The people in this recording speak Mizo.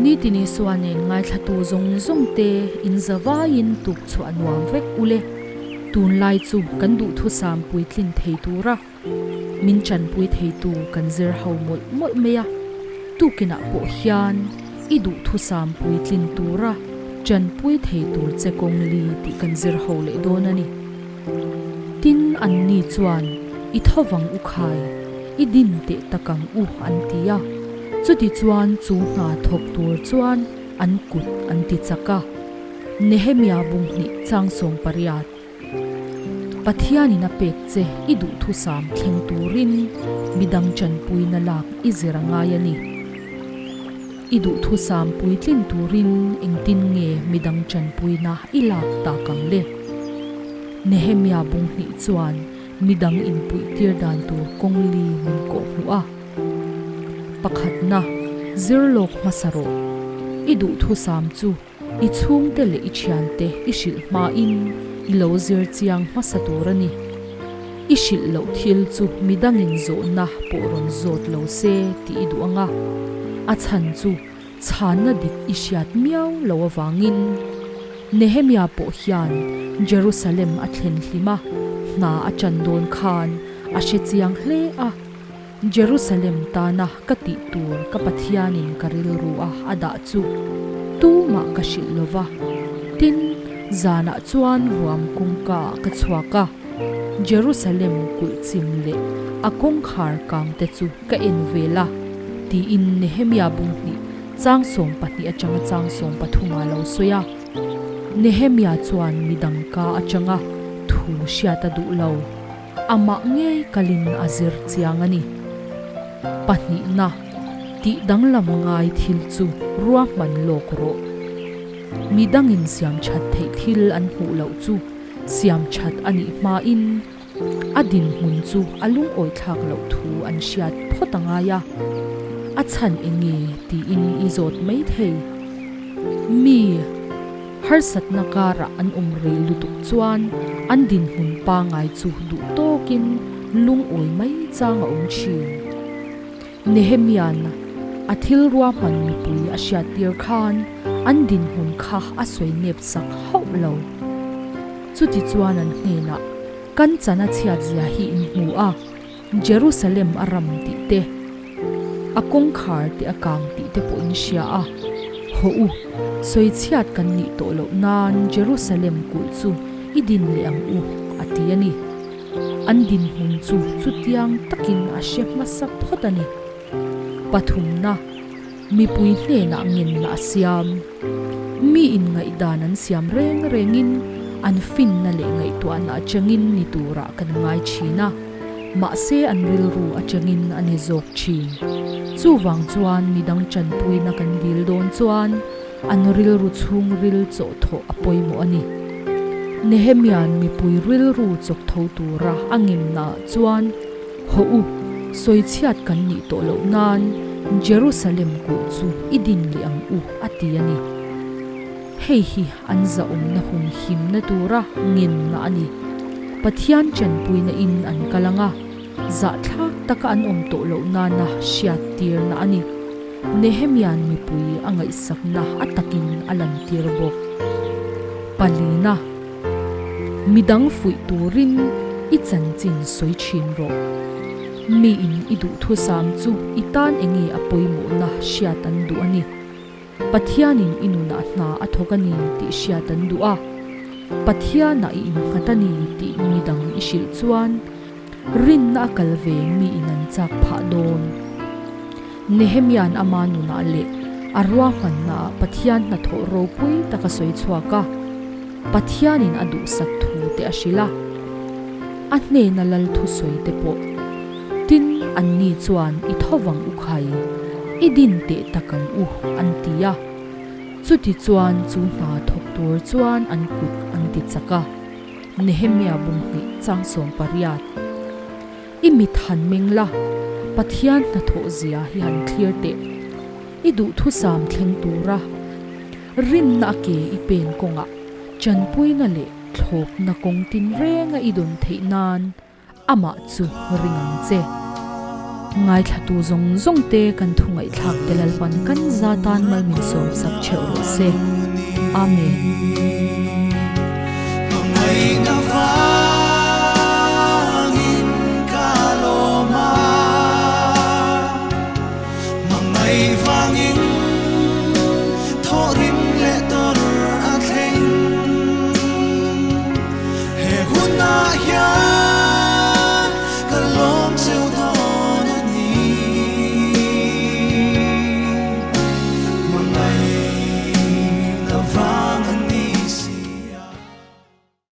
Nitin Isua nen ngaithlatu zawng zawng te in zavaiin tuk chhuah nuam vek ule. Tunlai chu kan duhthusam puitlin thei tura min chanpui theitu kan zir ho mawlh mawlh mai a, tukinah pawh hian i duhthusam puitlin tura chanpui thei tur che kawng li tih kan zir ho leh dawn a ni. Tin, anni chuan, I thovang u khai, i din teh tak ang u, an ti a. Chutichuan chu hna thawk tur chuan an kut an ti chak a. Nehemia bunghnih chang 80. Pathianin a pek che i duhthusam thleng turin midang chanpuina lak i zir a ngai a ni. I duhthusam puitlin turin engtin nge midang chanpuina i lak tak ang le? Nehemia bunghnih chuan midang inpuihtir dan tur kawng li min kawhhmuh a. Pakhatna, zirlawk hmasa rawh. I duhthusam chu I chhungte leh i thiante i hrilh hmain i lo zir chiang hmasa tur a ni. I hrilh loh thil chu midangin zawhna pawh rawn zawt lo se tih i duh ang a, a chhan chu chhanna dik i hriat miau lo avangin. Nehemia pawh hian Jerusalem a thlen hlim a, hna a chan dawn khan a hre chiang hle a. Jerusalem tana ka tih tur ka Pathianin ka rilru a a dah chu tumah ka hrilh lo va. Tin, zanah chuan ruam kawngka ah ka chhuak a, Jerusalem kulh chim leh a kawngkhar kang te chu ka en vel a, tiin Nehemia bunghnih chang 12 atanga chang 13 ah lo sawi a. Nehemia chuan midang ka atanga thu hriat a duh lo. Amah ngei kalin a zir chiang a ni. Pahnihna, tih danglam ngai thil chu ruahman lawk rawh. Mi dangin siam that theih thil an hmuh loh chu siam that a nih hmain a dinhmun chu a lungawithlak loh thu an hriat phawt a ngai a. A chhan enge tiin i zawt mai thei. Mi. Harsatna karah an awm rei lutuk chuan an dinhmun pangai chu duh tawkin lungawi mai chang a awm thin. Nehemia'n a thil ruahman mipui a hriattir khan an dinhmun kha a sawi nep sak hauh lo. Chutichuan an hnenah, Kan chan a chhiatzia hi in hmu a, Jerusalem a ram tih te, a kawngkhar te a kang tih te pawh in hria a. Haw u, sawichhiat kan nih tawh loh nan Jerusalem kulh chu i din leh ang u, a ti a ni. An dinhmun chu chutiang takin a hre hmasa phawt a ni. Pathumna, mipui hnenah ngenna a siam. Mi inngaihdan an siam reng rengin an finna leh ngaihtuahna atangin ni turah kan ngai thin a, mahse an rilru atangin a ni zawk thin. Chuvang chuan midang tanpuina kan dil dawn chuan an rilru chhungril chawhthawh a pawimawh a ni. Nehemia'n mipui rilru chawktho tura a ngennaah chuan, Hawh u, sawichhiat kan nih tawh loh nan Jerusalem kulh chu i din leh ang u, a ti a ni. Hei hi an zahawmna hun himna tura ngenna a ni. Pathian chanpuina in an kal ang a, zahthlak taka an awm tawh loh nana hriattirna a ni. Nehemia'n mipui a ngaihsakna a takin a lantir bawk. Palina. Midang fuih turin i chanchin sawi thin rawh. Miin i duhthusam chu i tan enge a pawimawhna hriat an duh a ni. Pathianin i nunah hna a thawk a ni tih hriat an duh a. Pathianah i innghat a ni tih midang i hrilh chuan rinna a kal ve miin an chak phah dawn. Nehemia'n ama nunah leh a ruahmannaah Pathian hnathawh ropui tak a sawi chhuak a, Pathianin a duhsak thu te a hrilh a, a hnena lal thusawi te pawh. Tin, anni chuan i thovang u khai, i din teh tak ang u, an ti a. Chuti chuan chu hna thawk tur chuan an kut an ti chak a. Nehemia bunghnih chang 18. I mit han meng la, Pathian hnathawh zia hi han thlir teh. I duhthusam thleng tura rinna a ke i pen kawngah chanpuina leh thlawpna kawng tinrenga i dawn theih nan. Amah chu ring ang che. Ngaithlatu zawng zawng te kan thu ngaihthlak te Lalpan kan za tan mal min sawm sak theuh rawh se. Amen.